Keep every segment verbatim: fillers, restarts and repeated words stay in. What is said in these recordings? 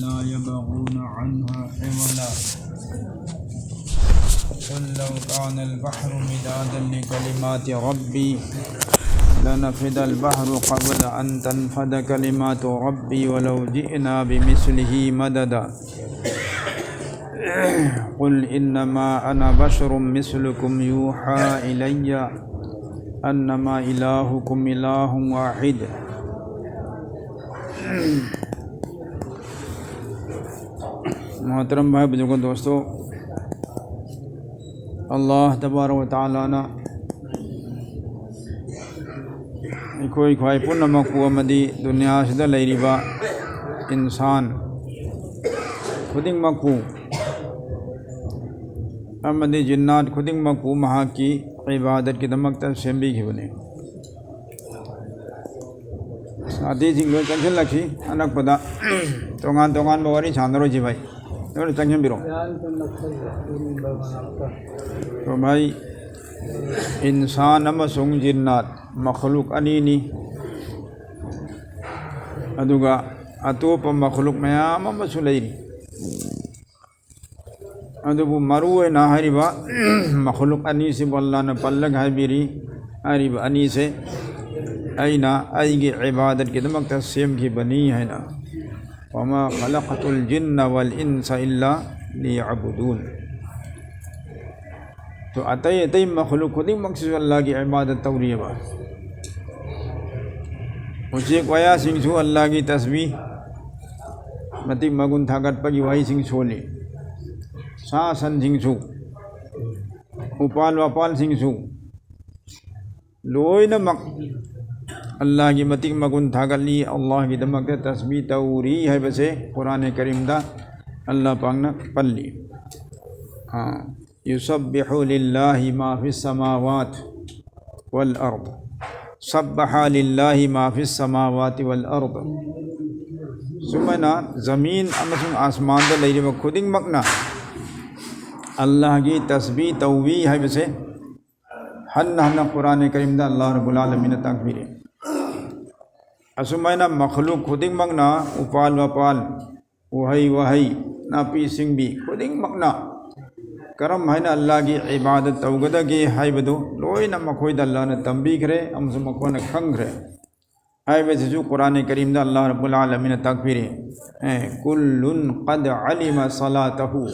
لا يبغون عنها عوجا. قل لو كان البحر مدادا لكلمات ربي لنفد البحر قبل أن تنفد كلمات ربي ولو جئنا بمثله مددا. قل إنما أنا بشر مثلكم يوحى إلي أنما إلهكم إله واحد. मोहतरम भाई बुजुर्गों दोस्तों, अल्लाह तबारक व तआला ने ꯑꯩꯈꯣꯏ ꯈ꯭ꯋꯥꯏ ꯄꯨꯝꯅꯃꯛꯄꯨ ꯑꯃꯗꯤ ꯗꯨꯅꯤꯌꯥꯁꯤꯗ ꯂꯩꯔꯤꯕ ꯏꯟꯁꯥꯟ ꯈꯨꯗꯤꯡꯃꯛꯄꯨ ꯑꯃꯗꯤ ꯖꯤꯟꯅꯥꯠ ꯈꯨꯗꯤꯡꯃꯛꯄꯨ ꯃꯍꯥꯛꯀꯤ ꯏꯕꯥꯗꯠꯀꯤꯗꯃꯛꯇ ꯁꯦꯝꯕꯤꯈꯤꯕꯅꯤ꯫ ꯁꯥꯊꯤꯁꯤꯡ ꯂꯣꯏ ꯆꯪꯁꯤꯜꯂꯛꯈꯤ꯫ ꯑꯅꯛꯄꯗ ꯇꯣꯉꯥꯟ ꯇꯣꯉꯥꯟꯕ ꯋꯥꯔꯤ ꯁꯥꯟꯅꯔꯣꯏꯁꯤ ꯚꯥꯏ, ꯂꯣꯏꯅ ꯆꯪꯁꯤꯟꯕꯤꯔꯣ꯫ ꯚꯥꯏ, ꯏꯟꯁꯥꯟ ꯑꯃꯁꯨꯡ ꯖꯤꯟꯅꯥꯠ ꯃꯈꯂꯨꯛ ꯑꯅꯤꯅꯤ꯫ ꯑꯗꯨꯒ ꯑꯇꯣꯞꯄ ꯃꯈꯂꯨꯛ ꯃꯌꯥꯝ ꯑꯃꯁꯨ ꯂꯩꯔꯤ꯫ ꯑꯗꯨꯕꯨ ꯃꯔꯨ ꯑꯣꯏꯅ ꯍꯥꯏꯔꯤꯕ ꯃꯈꯂꯨꯛ ꯑꯅꯤꯁꯤꯕꯨ ꯑꯜꯂꯥꯅ ꯄꯜꯂꯒ ꯍꯥꯏꯕꯤꯔꯤ, ꯍꯥꯏꯔꯤꯕ ꯑꯅꯤꯁꯦ ꯑꯩꯅ ꯑꯩꯒꯤ ꯏꯕꯥꯗꯠꯀꯤꯗꯃꯛꯇ ꯁꯦꯝꯈꯤꯕꯅꯤ ꯍꯥꯏꯅ꯫ وما خلقت الجن والإنس إلا ليعبدون. ꯇꯣ ꯑꯇꯩ ꯑꯇꯩ ꯃꯈꯂꯨꯛ ꯈꯨꯗꯤꯡꯃꯛꯁꯤꯁꯨ ꯑꯜꯂꯥꯒꯤ ꯏꯕꯥꯗꯠ ꯇꯧꯔꯤꯑꯕ꯫ ꯎꯆꯦꯛ ꯋꯥꯌꯥꯁꯤꯡꯁꯨ ꯑꯜꯂꯥꯒꯤ ꯇꯁꯕꯤ, ꯃꯇꯤꯛ ꯃꯒꯨꯟ ꯊꯥꯒꯠꯄꯒꯤ ꯋꯥꯍꯩꯁꯤꯡ ꯁꯣꯜꯂꯤ꯫ ꯁꯥ ꯁꯟꯁꯤꯡꯁꯨ, ꯎꯄꯥꯜ ꯋꯥꯄꯥꯜꯁꯤꯡꯁꯨ ꯂꯣꯏꯅꯃꯛ ꯑꯜꯂꯥꯒꯤ ꯃꯇꯤꯛ ꯃꯒꯨꯟ ꯊꯥꯒꯠꯂꯤ, ꯑꯜꯂꯥꯒꯤꯗꯃꯛꯇ ꯇꯁꯕꯤ ꯇꯧꯔꯤ ꯍꯥꯏꯕꯁꯦ ꯀꯨꯔꯥꯟ ꯀꯔꯤꯝꯗ ꯑꯜꯂꯥ ꯄꯥꯛꯅ ꯄꯜꯂꯤ꯫ ꯑꯥ, يسبح لله ما في السماوات والأرض. سبح لله ما في السماوات والأرض. ꯁꯨꯃꯥꯏꯅ ꯖꯃꯤꯟ ꯑꯃꯁꯨꯡ ꯑꯁꯃꯥꯟꯗ ꯂꯩꯔꯤꯕ ꯈꯨꯗꯤꯡꯃꯛꯅ ꯑꯜꯂꯥꯍꯒꯤ ꯇꯁꯕꯤ ꯇꯧꯏ ꯍꯥꯏꯕꯁꯦ ꯍꯟꯅ ꯍꯟꯅ ꯀꯨꯔꯥꯟ ꯀꯔꯤꯝꯗ ꯑꯜꯂꯥꯍ ꯔꯕꯨꯜ ꯑꯥꯂꯃꯤꯟꯅ ꯇꯥꯛꯄꯤꯔꯦ꯫ ꯑꯁꯨꯃꯥꯏꯅ ꯃꯈꯂꯨꯛ ꯈꯨꯗꯤꯡꯃꯛꯅ, ꯎꯄꯥꯜ ꯋꯥꯄꯥꯜ, ꯎꯍꯩ ꯋꯥꯍꯩ, ꯅꯥꯄꯤ ꯁꯤꯡꯕꯤ ꯈꯨꯗꯤꯡꯃꯛꯅ ꯀꯔꯝ ꯍꯥꯏꯅ ꯑꯜꯂꯥꯍꯒꯤ ꯏꯕꯥꯗꯠ ꯇꯧꯒꯗꯒꯦ ꯍꯥꯏꯕꯗꯨ ꯂꯣꯏꯅ ꯃꯈꯣꯏꯗ ꯑꯜꯂꯥꯍꯅ ꯇꯝꯕꯤꯈ꯭ꯔꯦ ꯑꯃꯁꯨꯡ ꯃꯈꯣꯏꯅ ꯈꯪꯈ꯭ꯔꯦ ꯍꯥꯏꯕꯁꯤꯁꯨ ꯀꯨꯔꯥꯟ ꯀꯔꯤꯝꯗ ꯑꯜꯂꯥꯍ ꯔꯕꯨꯜ ꯑꯥꯂꯃꯤꯅ ꯇꯥꯛꯄꯤꯔꯤ꯫ ꯑꯦ, "ꯀꯨꯜꯂꯨꯟ ꯀꯗ ꯑꯂꯤꯃ ꯁꯂꯥꯇꯍꯨ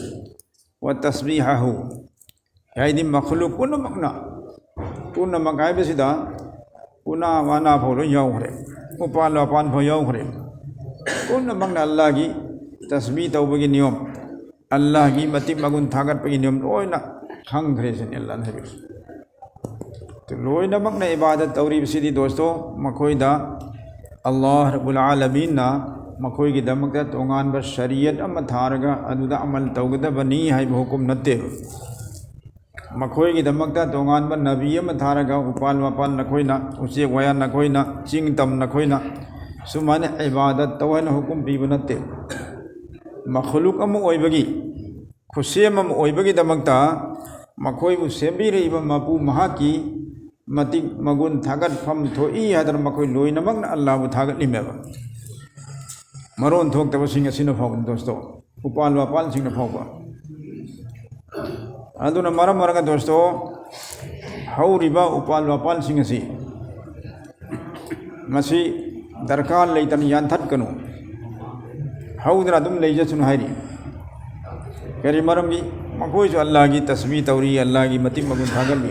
ꯋ ꯇꯁꯕꯤꯍꯍꯨ" ꯍꯥꯏꯗꯤ ꯃꯈꯂꯨꯛ ꯄꯨꯝꯅꯃꯛꯅ, ꯄꯨꯝꯅꯃꯛ ꯍꯥꯏꯕꯁꯤꯗ ꯎꯅꯥ ꯋꯥꯅꯥ ꯐꯥꯎ ꯂꯣꯏ ꯌꯥꯎꯈ꯭ꯔꯦ, ꯎꯄꯥꯜ ꯋꯥꯄꯥꯟ ꯐꯥꯎ ꯌꯥꯎꯈ꯭ꯔꯦ꯫ ꯄꯨꯝꯅꯃꯛꯅ ꯑꯜꯂꯥꯍꯒꯤ ꯇꯁꯕꯤ ꯇꯧꯕꯒꯤ ꯅꯤꯌꯣꯝ, ꯑꯜꯂꯥꯍꯒꯤ ꯃꯇꯤꯛ ꯃꯒꯨꯟ ꯊꯥꯒꯠꯄꯒꯤ ꯅꯤꯌꯣꯝ ꯂꯣꯏꯅ ꯈꯪꯈ꯭ꯔꯦ ꯁꯤꯅꯤ ꯑꯜꯂꯥꯍꯅ ꯍꯥꯏꯕꯤꯔꯤꯁꯤ꯫ ꯂꯣꯏꯅꯃꯛꯅ ꯏꯕꯥꯗꯠ ꯇꯧꯔꯤꯕꯁꯤꯗꯤ ꯗꯣꯁꯇꯣ, ꯃꯈꯣꯏꯗ ꯑꯜꯂꯥꯍ ꯔꯕꯨꯜ ꯑꯥꯂꯃꯤꯟꯅ ꯃꯈꯣꯏꯒꯤꯗꯃꯛꯇ ꯇꯣꯉꯥꯟꯕ ꯁꯔꯤꯌꯠ ꯑꯃ ꯊꯥꯔꯒ ꯑꯗꯨꯗ ꯑꯃꯜ ꯇꯧꯒꯗꯕꯅꯤ ꯍꯥꯏꯕ ꯍꯨꯀꯨꯝ ꯅꯠꯇꯦꯕ꯫ ꯃꯈꯣꯏꯒꯤꯗꯃꯛꯇ ꯇꯣꯉꯥꯟꯕ ꯅꯕꯤ ꯑꯃ ꯊꯥꯔꯒ ꯎꯄꯥꯜ ꯋꯥꯄꯥꯜ ꯅꯈꯣꯏꯅ, ꯎꯆꯦꯛ ꯋꯥꯌꯥ ꯅꯈꯣꯏꯅ, ꯆꯤꯡ ꯇꯝ ꯅꯈꯣꯏꯅ ꯁꯨꯃꯥꯏꯅ ꯏꯕꯥꯗꯠ ꯇꯧ ꯍꯥꯏꯅ ꯍꯨꯀꯨꯝ ꯄꯤꯕ ꯅꯠꯇꯦ꯫ ꯃꯈꯂꯨꯛ ꯑꯃ ꯑꯣꯏꯕꯒꯤ, ꯈꯨꯠꯁꯦꯝ ꯑꯃ ꯑꯣꯏꯕꯒꯤꯗꯃꯛꯇ ꯃꯈꯣꯏꯕꯨ ꯁꯦꯝꯕꯤꯔꯛꯏꯕ ꯃꯄꯨ ꯃꯍꯥꯛꯀꯤ ꯃꯇꯤꯛ ꯃꯒꯨꯟ ꯊꯥꯒꯠꯐꯝ ꯊꯣꯛꯏ ꯍꯥꯏꯗꯅ ꯃꯈꯣꯏ ꯂꯣꯏꯅꯃꯛꯅ ꯑꯜꯂꯥꯍꯕꯨ ꯊꯥꯒꯠꯂꯤꯃꯦꯕ꯫ ꯃꯔꯣꯟ ꯊꯣꯛꯇꯕꯁꯤꯡ ꯑꯁꯤꯅ ꯐꯥꯎꯕ ꯗꯣꯁꯇꯣ, ꯎꯄꯥꯜ ꯋꯥꯄꯥꯜꯁꯤꯡꯅ ꯐꯥꯎꯕ꯫ ꯑꯗꯨꯅ ꯃꯔꯝ ꯑꯣꯏꯔꯒ ꯗꯣꯁꯇꯣ, ꯍꯧꯔꯤꯕ ꯎꯄꯥꯜ ꯋꯥꯄꯥꯜꯁꯤꯡ ꯑꯁꯤ ꯃꯁꯤ ꯗꯔꯀꯥꯔ ꯂꯩꯇꯅ ꯌꯥꯟꯊꯠꯀꯅꯨ, ꯍꯧꯗꯅ ꯑꯗꯨꯝ ꯂꯩꯖꯁꯅꯨ ꯍꯥꯏꯔꯤ꯫ ꯀꯔꯤ ꯃꯔꯝꯒꯤ? ꯃꯈꯣꯏꯁꯨ ꯑꯜꯂꯥꯍꯒꯤ ꯇꯁꯕꯤ ꯇꯧꯔꯤ, ꯑꯜꯂꯥꯍꯒꯤ ꯃꯇꯤꯛ ꯃꯒꯨꯟ ꯊꯥꯒꯠꯂꯤ꯫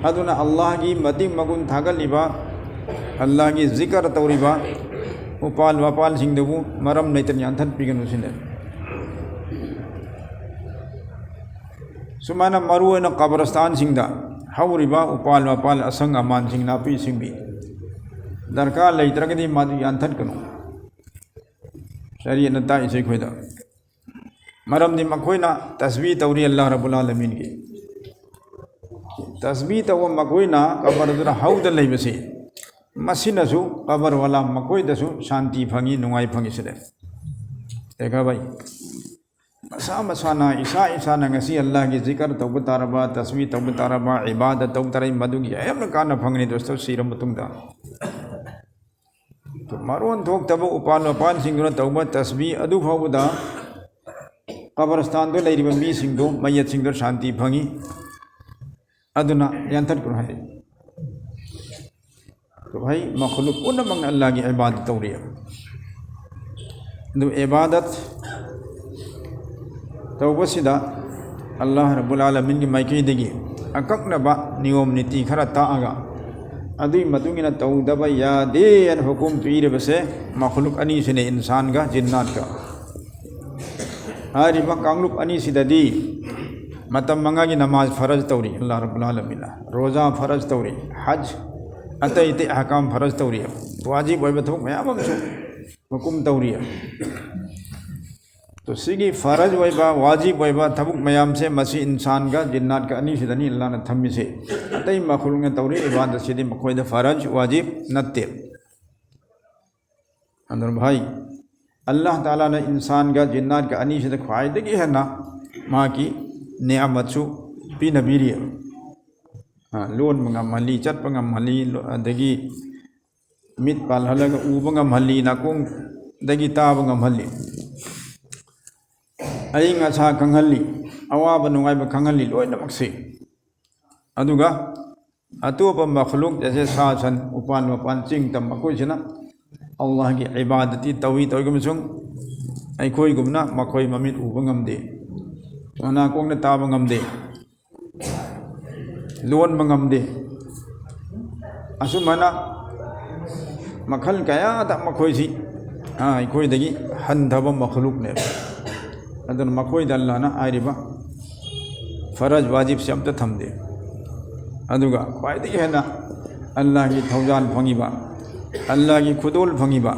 ꯑꯗꯨꯅ ꯑꯜꯂꯥꯍꯒꯤ ꯃꯇꯤꯛ ꯃꯒꯨꯟ ꯊꯥꯒꯠꯂꯤꯕ, ꯑꯜꯂꯥꯍꯒꯤ ꯖꯤꯀꯔ ꯇꯧꯔꯤꯕ ꯎꯄꯥꯜ ꯋꯥꯄꯥꯜꯁꯤꯡꯗꯨꯕꯨ ꯃꯔꯝ ꯂꯩꯇꯅ ꯌꯥꯟꯊꯠꯄꯤꯒꯅꯨ ꯁꯤꯅꯤ꯫ ꯁꯨꯃꯥꯏꯅ ꯃꯔꯨꯑꯣꯏꯅ ꯀꯕꯔꯁꯇꯥꯟꯁꯤꯡꯗ ꯍꯧꯔꯤꯕ ꯎꯄꯥꯜ ꯋꯥꯄꯥꯜ, ꯑꯁꯪ ꯑꯃꯥꯟꯁꯤꯡ, ꯅꯥꯄꯤ ꯁꯤꯡꯕꯤ ꯗꯔꯀꯥꯔ ꯂꯩꯇ꯭ꯔꯒꯗꯤ ꯃꯗꯨ ꯌꯥꯟꯊꯠꯀꯅꯨ꯫ ꯁꯔꯤꯌꯠꯅ ꯇꯥꯛꯏꯁꯦ ꯑꯩꯈꯣꯏꯗ꯫ ꯃꯔꯝꯗꯤ ꯃꯈꯣꯏꯅ ꯇꯁꯕꯤ ꯇꯧꯔꯤ ꯑꯜꯂꯥꯍ ꯔꯕꯨꯜ ꯑꯥꯂꯃꯤꯟꯒꯤ꯫ ꯇꯁꯕꯤ ꯇꯧꯕ ꯃꯈꯣꯏꯅ ꯀꯕꯔꯗꯨꯗ ꯍꯧꯗ ꯂꯩꯕꯁꯤ, ꯃꯁꯤꯅꯁꯨ ꯀꯕꯔ ꯋꯥꯂꯥ ꯃꯈꯣꯏꯗꯁꯨ ꯁꯥꯟꯇꯤ ꯐꯪꯉꯤ, ꯅꯨꯡꯉꯥꯏ ꯐꯪꯉꯤ ꯁꯤꯗ꯫ ꯗꯦꯈꯥ ꯚꯥꯏ, ꯃꯁꯥ ꯃꯁꯥꯅ, ꯏꯁꯥ ꯏꯁꯥꯅ ꯉꯁꯤ ꯑꯜꯂꯥꯍꯒꯤ ꯖꯤꯀꯔ ꯇꯧꯕ ꯇꯥꯔꯕ, ꯇꯁꯕꯤ ꯇꯧꯕ ꯇꯥꯔꯕ, ꯏꯕꯥꯗꯠ ꯇꯧꯕ ꯇꯥꯔꯕ, ꯃꯗꯨꯒꯤ ꯌꯥꯝꯅ ꯀꯥꯟꯅ ꯐꯪꯒꯅꯤ ꯗꯣꯁꯇꯣ, ꯁꯤꯔ ꯃꯇꯨꯡꯗ꯫ ꯃꯔꯣꯟ ꯊꯣꯛꯇꯕ ꯎꯄꯥꯜ ꯋꯥꯄꯥꯜꯁꯤꯡꯗꯨꯅ ꯇꯧꯕ ꯇꯁꯕꯤ ꯑꯗꯨ ꯐꯥꯎꯕꯗ ꯀꯕꯔꯁꯇꯥꯟꯗ ꯂꯩꯔꯤꯕ ꯃꯤꯁꯤꯡꯗꯨ, ꯃꯩꯌꯦꯠꯁꯤꯡꯗꯨ ꯁꯥꯟꯇꯤ ꯐꯪꯏ꯫ ꯑꯗꯨꯅ ꯌꯥꯟꯊꯠꯀꯅꯨ ꯍꯥꯏ꯫ ꯑꯗꯨ ꯍꯥꯏ, ꯃꯈꯂꯨꯛ ꯄꯨꯝꯅꯃꯛꯅ ꯑꯜꯂꯥꯍꯒꯤ ꯏꯕꯥꯗꯠ ꯇꯧꯔꯤ꯫ ꯑꯗꯨ ꯏꯕꯥꯗꯠ ꯇꯧꯕꯁꯤꯗ ꯑꯜꯂꯥꯍ ꯔꯕꯨꯜ ꯑꯥꯂꯃꯤꯟꯒꯤ ꯃꯥꯏꯀꯩꯗꯒꯤ ꯑꯀꯛꯅꯕ ꯅꯤꯌꯣꯝ ꯅꯤꯇꯤ ꯈꯔ ꯇꯥꯛꯑꯒ, ꯑꯗꯨꯒꯤ ꯃꯇꯨꯡ ꯏꯟꯅ ꯇꯧꯗꯕ ꯌꯥꯗꯦ ꯍꯥꯏꯅ ꯍꯨꯀꯨꯝ ꯄꯤꯔꯤꯕꯁꯦ ꯃꯈꯂꯨꯛ ꯑꯅꯤꯁꯤꯅꯦ, ꯏꯟꯁꯥꯟꯒ ꯖꯤꯟꯅꯥꯠꯀ꯫ ꯍꯥꯏꯔꯤꯕ ꯀꯥꯡꯂꯨꯞ ꯑꯅꯤꯁꯤꯗꯗꯤ ꯃꯇꯝ ꯃꯉꯥꯒꯤ ꯅꯃꯥꯖ ꯐꯔꯖ ꯇꯧꯔꯤ ꯑꯜꯂꯥꯍ ꯔꯕꯨꯜ ꯑꯥꯂꯃꯤꯟꯅ, ꯔꯣꯖꯥ ꯐꯔꯖ ꯇꯧꯔꯤ, ꯍꯖ, ꯑꯇꯩ ꯑꯇꯩ ꯑꯍꯀꯥꯝ ꯐꯔꯖ ꯇꯧꯔꯤ, ꯋꯥꯖꯤꯕ ꯑꯣꯏꯕ ꯊꯕꯛ ꯃꯌꯥꯝ ꯑꯃꯁꯨ ꯍꯨꯀꯨꯝ ꯇꯧꯔꯤ꯫ ꯑꯗꯣ ꯁꯤꯒꯤ ꯐꯔꯖ ꯑꯣꯏꯕ, ꯋꯥꯖꯤꯕ ꯑꯣꯏꯕ ꯊꯕꯛ ꯃꯌꯥꯝꯁꯦ ꯃꯁꯤ ꯏꯟꯁꯥꯟꯒ ꯖꯤꯟꯅꯥꯠꯀ ꯑꯅꯤꯁꯤꯗꯅꯤ ꯑꯜꯂꯥꯍꯅ ꯊꯝꯃꯤꯁꯦ꯫ ꯑꯇꯩ ꯃꯈꯜꯅ ꯇꯧꯔꯤ ꯏꯕꯥꯗꯠꯁꯤꯗꯤ ꯃꯈꯣꯏꯗ ꯐꯔꯖ, ꯋꯥꯖꯤꯕ ꯅꯠꯇꯦ꯫ ꯑꯗꯨꯅ ꯚꯥꯏ, ꯑꯜꯂꯥꯍ ꯇꯥꯂꯥꯅ ꯏꯟꯁꯥꯟꯒ ꯖꯤꯟꯅꯥꯠꯀ ꯑꯅꯤꯁꯤꯗ ꯈ꯭ꯋꯥꯏꯗꯒꯤ ꯍꯦꯟꯅ ꯃꯍꯥꯛꯀꯤ ꯅꯤꯌꯥꯃꯠꯁꯨ ꯄꯤꯅꯕꯤꯔꯤ꯫ ꯑ, ꯂꯣꯟꯕ ꯉꯝꯍꯜꯂꯤ, ꯆꯠꯄ ꯉꯝꯍꯜꯂꯤ, ꯂꯣ-, ꯑꯗꯒꯤ ꯃꯤꯠ ꯄꯥꯜꯍꯜꯂꯒ ꯎꯕ ꯉꯝꯍꯜꯂꯤ, ꯅꯥꯀꯣꯡꯗꯒꯤ ꯇꯥꯕ ꯉꯝꯍꯜꯂꯤ, ꯑꯏꯪ ꯑꯁꯥ ꯈꯪꯍꯜꯂꯤ, ꯑꯋꯥꯕ ꯅꯨꯡꯉꯥꯏꯕ ꯈꯪꯍꯜꯂꯤ, ꯂꯣꯏꯅꯃꯛꯁꯤ꯫ ꯑꯗꯨꯒ ꯑꯇꯣꯞꯄ ꯃꯈꯂꯨꯛ, ꯖꯩꯁꯦ ꯁꯥ ꯁꯟ, ꯎꯄꯥꯟ ꯋꯥꯄꯥꯟ, ꯆꯤꯡ ꯇꯝ, ꯃꯈꯣꯏꯁꯤꯅ ꯑꯜꯂꯥꯍꯒꯤ ꯏꯕꯥꯗꯠꯇꯤ ꯇꯧꯏ, ꯇꯧꯏꯒꯨꯝꯕꯁꯨꯡ ꯑꯩꯈꯣꯏꯒꯨꯝꯅ ꯃꯈꯣꯏ ꯃꯃꯤꯠ ꯎꯕ ꯉꯝꯗꯦ, ꯃꯅꯥꯀꯣꯡꯅ ꯇꯥꯕ ꯉꯝꯗꯦ, ꯂꯣꯟꯕ ꯉꯝꯗꯦ꯫ ꯑꯁꯨꯃꯥꯏꯅ ꯃꯈꯜ ꯀꯌꯥꯗ ꯃꯈꯣꯏꯁꯤ, ꯑ, ꯑꯩꯈꯣꯏꯗꯒꯤ ꯍꯟꯊꯕ ꯃꯈꯂꯨꯛꯅꯦꯕ꯫ ꯑꯗꯨꯅ ꯃꯈꯣꯏꯗ ꯑꯜꯂꯥꯍꯅ ꯍꯥꯏꯔꯤꯕ ꯐꯔꯖ ꯋꯥꯖꯤꯕꯁꯤ ꯑꯝꯇ ꯊꯝꯗꯦ꯫ ꯑꯗꯨꯒ ꯈ꯭ꯋꯥꯏꯗꯒꯤ ꯍꯦꯟꯅ ꯑꯜꯂꯥꯍꯒꯤ ꯊꯧꯖꯥꯜ ꯐꯪꯉꯤꯕ, ꯑꯜꯂꯥꯍꯒꯤ ꯈꯨꯗꯣꯜ ꯐꯪꯉꯤꯕ,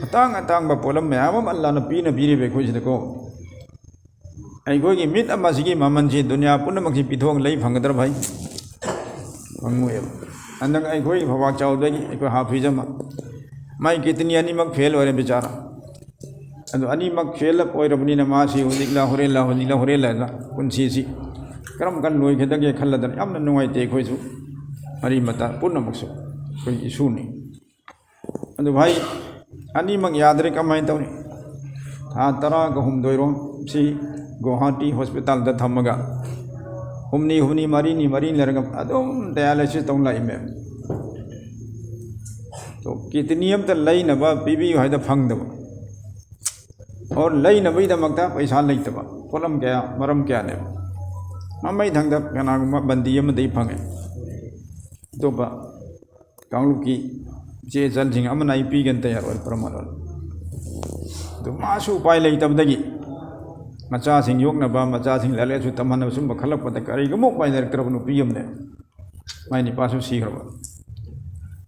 ꯑꯇꯥꯡ ꯑꯇꯥꯡꯕ ꯄꯣꯠꯂꯝ ꯃꯌꯥꯝ ꯑꯃ ꯑꯜꯂꯥꯍꯅ ꯄꯤꯅ ꯄꯤꯔꯤꯕ ꯑꯩꯈꯣꯏꯁꯤꯗꯀꯣ꯫ ꯑꯩꯈꯣꯏꯒꯤ ꯃꯤꯠ ꯑꯃꯁꯤꯒꯤ ꯃꯃꯜꯁꯤ ꯗꯨꯅꯤꯌꯥ ꯄꯨꯝꯅꯃꯛꯁꯤ ꯄꯤꯊꯣꯛꯑꯒ ꯂꯩ ꯐꯪꯒꯗ꯭ꯔꯥ ꯚꯥꯏ? ꯐꯪꯉꯣꯏꯕ꯫ ꯍꯟꯗꯛ ꯑꯩꯈꯣꯏ ꯐꯕꯥꯛ ꯆꯥꯎꯗꯒꯤ ꯑꯩꯈꯣꯏ ꯍꯥꯐꯤꯖ ꯑꯃ, ꯃꯥꯏ ꯀꯤꯗꯅꯤ ꯑꯅꯤꯃꯛ ꯐꯦꯜ ꯑꯣꯏꯔꯦ ꯕꯤꯆꯥꯔꯥ꯫ ꯑꯗꯨ ꯑꯅꯤꯃꯛ ꯐꯦꯜ ꯑꯣꯏꯔꯕꯅꯤꯅ ꯃꯥꯁꯤ ꯍꯧꯖꯤꯛꯂ ꯍꯣꯔꯦꯟꯂ, ꯍꯧꯖꯤꯛꯂ ꯍꯣꯔꯦꯟꯂ ꯍꯥꯏꯅ ꯄꯨꯟꯁꯤꯁꯤ ꯀꯔꯝ ꯀꯥꯟ ꯂꯣꯏꯒꯗꯒꯦ ꯈꯜꯂꯗꯅ ꯌꯥꯝꯅ ꯅꯨꯡꯉꯥꯏꯇꯦ꯫ ꯑꯩꯈꯣꯏꯁꯨ ꯃꯔꯤ ꯃꯇꯥ ꯄꯨꯝꯅꯃꯛꯁꯨ ꯑꯩꯈꯣꯏ ꯏꯁꯨꯅꯤ꯫ ꯑꯗꯨ ꯚꯥꯏ, ꯑꯅꯤꯃꯛ ꯌꯥꯗ꯭ꯔꯦ, ꯀꯃꯥꯏꯅ ꯇꯧꯅꯤ? ꯊꯥ ꯇꯔꯥꯒ ꯍꯨꯝꯗꯣꯏꯔꯣꯝ ꯁꯤ ꯒꯨꯋꯥꯍꯥꯇꯤ ꯍꯣꯁꯄꯤꯇꯥꯜꯗ ꯊꯝꯃꯒ, ꯍꯨꯝꯅꯤ ꯍꯨꯝꯅꯤ, ꯃꯔꯤꯅꯤ ꯃꯔꯤꯅꯤ ꯂꯩꯔꯒ ꯑꯗꯨꯝ dialysis ꯇꯧ ꯂꯥꯛꯏꯃꯦ꯫ ꯑꯗꯣ kidney ꯑꯝꯇ ꯂꯩꯅꯕ ꯄꯤꯕꯤꯌꯨ ꯍꯥꯏꯗ ꯐꯪꯗꯕ, ꯑꯣꯔ ꯂꯩꯅꯕꯒꯤꯗꯃꯛꯇ ꯄꯩꯁꯥ ꯂꯩꯇꯕ꯫ ꯄꯣꯠꯂꯝ ꯀꯌꯥ, ꯃꯔꯝ ꯀꯌꯥꯅꯦꯕ꯫ ꯃꯃꯩ ꯊꯪꯗ ꯀꯅꯥꯒꯨꯝꯕ ꯕꯟꯗꯤ ꯑꯃꯗꯒꯤ ꯐꯪꯉꯦ, ꯑꯇꯣꯞꯄ ꯀꯥꯡꯂꯨꯞꯀꯤ ꯏꯆꯦ ꯏꯆꯜꯁꯤꯡ ꯑꯃꯅ ꯑꯩ ꯄꯤꯒꯅ ꯇꯌꯥꯔ ꯑꯣꯏ, ꯄ꯭ꯔꯃꯥꯟ ꯑꯣꯏ꯫ ꯑꯗꯨ ꯃꯥꯁꯨ ꯎꯄꯥꯏ ꯂꯩꯇꯕꯗꯒꯤ ꯃꯆꯥꯁꯤꯡ ꯌꯣꯛꯅꯕ, ꯃꯆꯥꯁꯤꯡ ꯂꯥꯏꯔꯤꯛ ꯂꯥꯏꯁꯨ ꯇꯝꯍꯟꯅꯕ ꯁꯨꯝꯕ ꯈꯜꯂꯛꯄꯗ ꯀꯔꯤꯒꯨꯝꯕ ꯎꯄꯥꯏ ꯂꯩꯔꯛꯇ꯭ꯔꯕ ꯅꯨꯄꯤ ꯑꯃꯅꯦ꯫ ꯃꯥꯏ ꯅꯨꯄꯥꯁꯨ ꯁꯤꯈ꯭ꯔꯕ꯫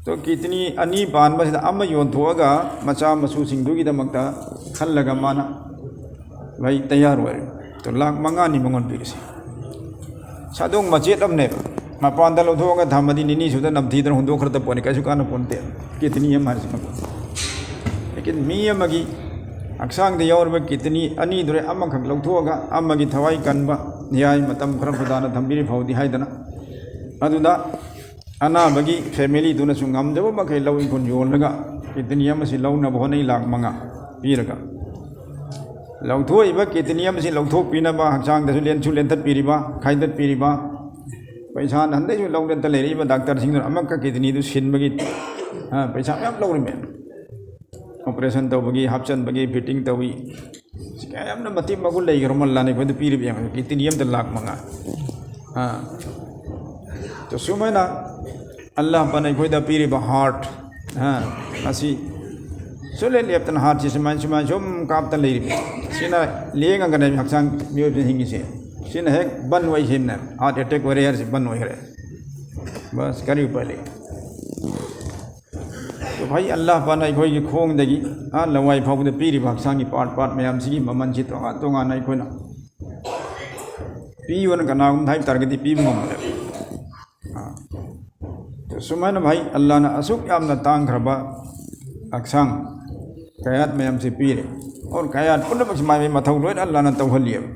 ꯑꯗꯣ kidney ꯑꯅꯤ ꯄꯥꯟꯕꯁꯤꯗ ꯑꯃ ꯌꯣꯟꯊꯣꯛꯑꯒ ꯃꯆꯥ ꯃꯁꯨꯁꯤꯡꯗꯨꯒꯤꯗꯃꯛꯇ ꯈꯜꯂꯒ ꯃꯥꯅ ꯚꯥꯏ ꯇꯌꯥꯔ ꯑꯣꯏꯔꯦ꯫ ꯑꯗꯣ ꯂꯥꯛ ꯃꯉꯥꯅꯤ ꯃꯉꯣꯟ ꯄꯤꯔꯤꯁꯦ꯫ ꯁꯥꯗꯣꯡ ꯃꯆꯦꯠ ꯑꯃꯅꯦꯕ꯫ ꯃꯄꯥꯟꯗ ꯂꯧꯊꯣꯛꯑꯒ ꯊꯝꯃꯗꯤ ꯅꯤꯅꯤ ꯁꯨꯗ ꯅꯝꯊꯤꯗꯅ ꯍꯨꯟꯗꯣꯛꯈ꯭ꯔꯗ ꯄꯣꯠꯅꯤ, ꯀꯩꯁꯨ ꯀꯥꯟꯅ ꯄꯣꯟꯇꯦ꯫ Kidney ꯑꯃ ꯍꯥꯏꯔꯤꯁꯤꯅ꯫ ꯂꯦꯀꯤꯟ ꯃꯤ ꯑꯃꯒꯤ ꯍꯛꯆꯥꯡꯗ ꯌꯥꯎꯔꯤꯕ kidney ꯑꯅꯤꯗꯨꯗ ꯑꯃꯈꯛ ꯂꯧꯊꯣꯛꯑꯒ ꯑꯃꯒꯤ ꯊꯋꯥꯏ ꯀꯟꯕ ꯌꯥꯏ, ꯃꯇꯝ ꯈꯔ ꯈꯨꯗꯥꯅ ꯊꯝꯕꯤꯔꯤ ꯐꯥꯎꯗꯤ ꯍꯥꯏꯗꯅ, ꯑꯗꯨꯗ ꯑꯅꯥꯕꯒꯤ family ꯗꯨꯅꯁꯨ ꯉꯝꯖꯕ ꯃꯈꯩ ꯂꯧ ꯏꯪꯈꯣꯜ ꯌꯣꯜꯂꯒ kidney ꯑꯃꯁꯤ ꯂꯧꯅꯕ ꯍꯣꯠꯅꯩ, ꯂꯥꯛ ꯃꯉꯥ ꯄꯤꯔꯒ꯫ ꯂꯧꯊꯣꯛꯏꯕ kidney ꯑꯃꯁꯤ ꯂꯧꯊꯣꯛꯄꯤꯅꯕ ꯍꯛꯆꯥꯡꯗꯁꯨ ꯂꯦꯟꯁꯨ ꯂꯦꯟꯊꯠꯄꯤꯔꯤꯕ, ꯈꯥꯏꯗꯠꯄꯤꯔꯤꯕ, ꯄꯩꯁꯥ ꯅꯍꯥꯟꯗꯩꯁꯨ ꯂꯧꯗꯅꯇ ꯂꯩꯔꯛꯏꯕ ꯗꯥꯛꯇꯔꯁꯤꯡꯗꯨꯅ ꯑꯃꯈꯛ kidney ꯗꯨ ꯁꯤꯟꯕꯒꯤ, ꯑ, ꯄꯩꯁꯥ ꯃꯌꯥꯝ ꯂꯧꯔꯤꯃꯦ꯫ Operation ꯇꯧꯕꯒꯤ, ꯍꯥꯞꯆꯤꯟꯕꯒꯤ, fitting ꯇꯧꯏ꯫ ꯁꯤ ꯀꯌꯥꯝꯅ ꯃꯇꯤꯛ ꯃꯒꯨꯟ ꯂꯩꯈ꯭ꯔꯕ ꯑꯜꯂꯥꯅ ꯑꯩꯈꯣꯏꯗ ꯄꯤꯔꯤꯕ ꯌꯦꯡꯉꯣ, kidney ꯑꯝꯇ ꯂꯥꯛ ꯃꯉꯥ꯫ ꯑꯥ꯫ ꯑꯗꯣ ꯁꯨꯃꯥꯏꯅ ꯑꯜꯂꯥ ꯄꯥꯛꯅ ꯑꯩꯈꯣꯏꯗ ꯄꯤꯔꯤꯕ heart, ꯑꯥ, ꯑꯁꯤ ꯁꯨꯡꯂꯦꯞ ꯂꯦꯞꯇꯅ heart ꯁꯤ ꯁꯨꯃꯥꯏ, ꯁꯨꯃꯥꯏ ꯁꯨꯝ ꯀꯥꯞꯇ ꯂꯩꯔꯤꯕ꯫ ꯁꯤꯅ ꯂꯦꯡꯉꯒꯅꯦ ꯍꯛꯆꯥꯡ ꯃꯤꯑꯣꯏꯕꯅ ꯍꯤꯡꯉꯤꯁꯦ꯫ ꯁꯤꯅ ꯍꯦꯛ ꯕꯟ ꯑꯣꯏꯈꯤꯕꯅꯦ, heart attack ꯑꯣꯏꯔꯦ ꯍꯥꯏꯔꯤꯁꯦ ꯕꯟ ꯑꯣꯏꯈ꯭ꯔꯦ꯫ ꯕꯁ, ꯀꯔꯤ ꯎꯄꯥꯏ ꯂꯩ? ꯑꯗꯣ ꯚꯥꯏ, ꯑꯜꯂꯥꯍ ꯄꯥꯛꯅ ꯑꯩꯈꯣꯏꯒꯤ ꯈꯣꯡꯗꯒꯤ ꯑꯥ ꯂꯋꯥꯏ ꯐꯥꯎꯕꯗ ꯄꯤꯔꯤꯕ ꯍꯛꯆꯥꯡꯒꯤ part part ꯃꯌꯥꯝꯁꯤꯒꯤ ꯃꯃꯜꯁꯤ ꯇꯣꯉꯥꯟ ꯇꯣꯉꯥꯟꯅ ꯑꯩꯈꯣꯏꯅ ꯄꯤꯌꯣꯅ ꯀꯅꯥꯒꯨꯝꯕꯗ ꯍꯥꯏꯕ ꯇꯥꯔꯒꯗꯤ ꯄꯤꯕ ꯉꯝꯃꯣꯏ꯫ ꯑꯥ꯫ ꯁꯨꯃꯥꯏꯅ ꯚꯥꯏ, ꯑꯜꯂꯥꯍꯅ ꯑꯁꯨꯛ ꯌꯥꯝꯅ ꯇꯥꯡꯈ꯭ꯔꯕ ꯍꯛꯆꯥꯡ ꯀꯌꯥꯠ ꯃꯌꯥꯝꯁꯤ ꯄꯤꯔꯦ꯫ ꯑꯣꯔ ꯀꯌꯥꯠ ꯄꯨꯝꯅꯃꯛꯁꯤ ꯃꯥꯏ ꯃꯥꯏ ꯃꯊꯧ ꯂꯣꯏꯅ ꯑꯜꯂꯥꯍꯅ ꯇꯧꯍꯜꯂꯤꯑꯕ꯫